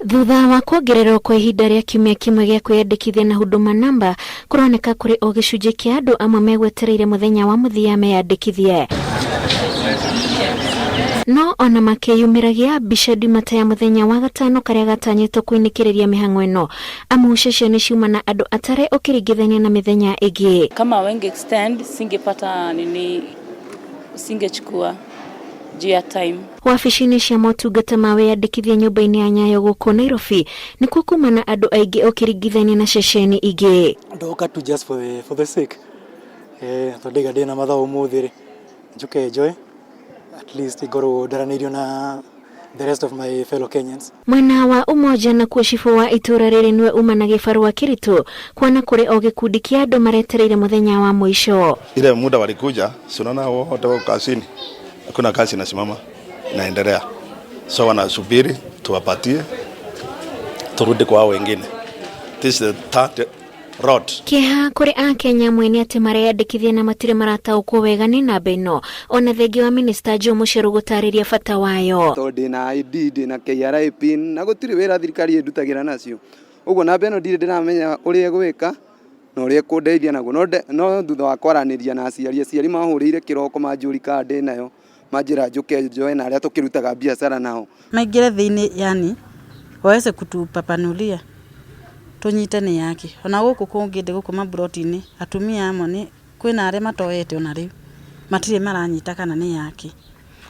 Thutha wa kuongererwo kwa ihinda rĩa kiumia kĩmwe gĩa kwĩyandĩkithia na Huduma Namba, kũroneka kũrĩ o gĩcunjĩ kĩa andũ amwe megwetereire mũthenya wa mũthia meyandĩkithie. No ona makĩyumĩragia mbica ndimata ya mũthenya wa gatano karĩa gatanyĩtwo kũinĩkĩrĩria mĩhang'o ĩno, amu ceceni ciuma na andũ atare ũkĩringithania na mĩthenya ĩngĩ. Kama wenge extend singepata nini, singechukua juu ya time. Wabici-inĩ cia motungata ma wĩyandĩkithia nyũmba-inĩ ya Nyayo gũkũ Nairobi nĩkuo kuma na andũ aingĩ ũkĩringithania na ceceni ingĩ. Ndoka tu just for the sake, tondũ ndaiga ndĩna mathaa ũmũthĩ rĩ, njũke enjoy, at least ngorwo ndaranĩirio na the rest of my fellow Kenyans. Mwena wa Umoja nakuo cibũ wa itũra rĩrĩ nĩwe uma na gĩbarũa kĩritũ kuona kũrĩ o gĩkundi kĩa andũ maretereire mũthenya wa mũico. Ile muda walikuja, si unaona wote wako kazini, hakuna kazi inasimama, inaendelea, so wanasubiri tuwapatie turudi kwa hao wengine. This is the third road. Kĩeha kũrĩ akenya amwe nĩ atĩ mareyandĩkithia na matirĩ marataũkwo wega nĩ namba ĩno, ona thengia wa minista Joe Mucheru gũtarĩria bata wayo. Tondũ ndĩna ID, ndĩna KRA PIN na gũtirĩ wĩra thirikari ĩndutagĩra nacio. Ũguo namba ĩno ndirĩ ndĩramenya ũrĩa ĩgwĩka na ũrĩa ĩkũndeithia naguo. No thutha wa kwaranĩria na aciari, aciari mahũrĩire kĩroko manjũri kana ndĩnayo, manjĩra njũke njoe na arĩa tũkĩrutaga biacara nao. Maingĩre thĩinĩ, yani waweze kutupapanulia tũnyite nĩ yake. Ona gũkũ kũngĩ ndĩ gũkũ maburoti-inĩ, atumia amwe nĩ kwĩna arĩa matoete, ona rĩu matirĩ maranyita kana nĩ yake,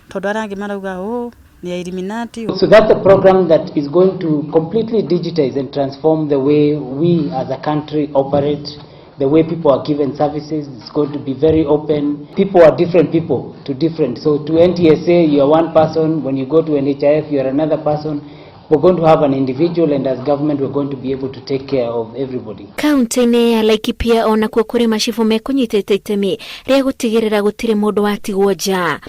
tondũ arĩa angĩ marauga ũũ nĩ ya Illuminati. So that's a program that is going to completely digitize and transform the way we as a country operate, the way people are given services. It's going to be very open. People are different people to different. So to NTSA, you are one person. When you go to NHIF, you are another person. We're going to have an individual, and as government, we're going to be able to take care of everybody. Kaunti-inĩ ya Laikipia onakuo kũrĩ macibũ mekũnyitĩte itemi rĩa gũtigĩrĩra gũtirĩ mũndũ watigwo nja.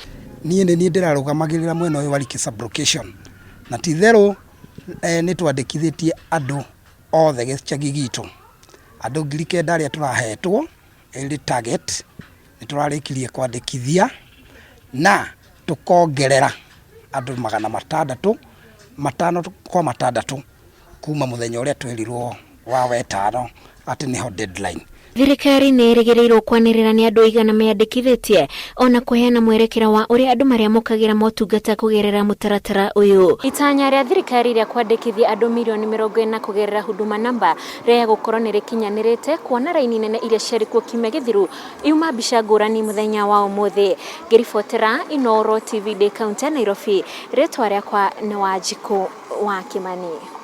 Niĩ nĩ niĩ ndĩrarũgamagĩrĩra mwena ũyũ wa Riki sub-location, na ti itherũ nĩ twandĩkithĩtie andũ othe gĩcagi gitũ, andũ 9,000 arĩa tũrahetwo ĩrĩ target. Nĩ tũrarĩkirie kwandĩkithia na tũkongerera andũ 656 kuma mũthenya ũrĩa twerirwo wa wetano atĩ nĩho deadline. Thirikari nĩ ĩrĩgĩrĩirwo kwanĩrĩra nĩ andũ aigana meyandĩkithĩtie, ona kũheana mwerekera wa ũrĩa andũ marĩamũkagĩra motungata kũgerera mũtaratara ũyũ. Itanya rĩa thirikari rĩa kwandĩkithia andũ mirioni 40 kũgerera Huduma Namba rĩa gũkorwo nĩ rĩkinyanĩrĩte, kuona raini nene iria ciarĩ kuo kiumia gĩthiru iuma mbica ngũrani mũthenya wa ũmũthĩ. Ngĩribotera Inooro TV ndĩ kaunti ya Nairobi, rĩtwa rĩakwa nĩ Wanjikũ wa Kĩmani.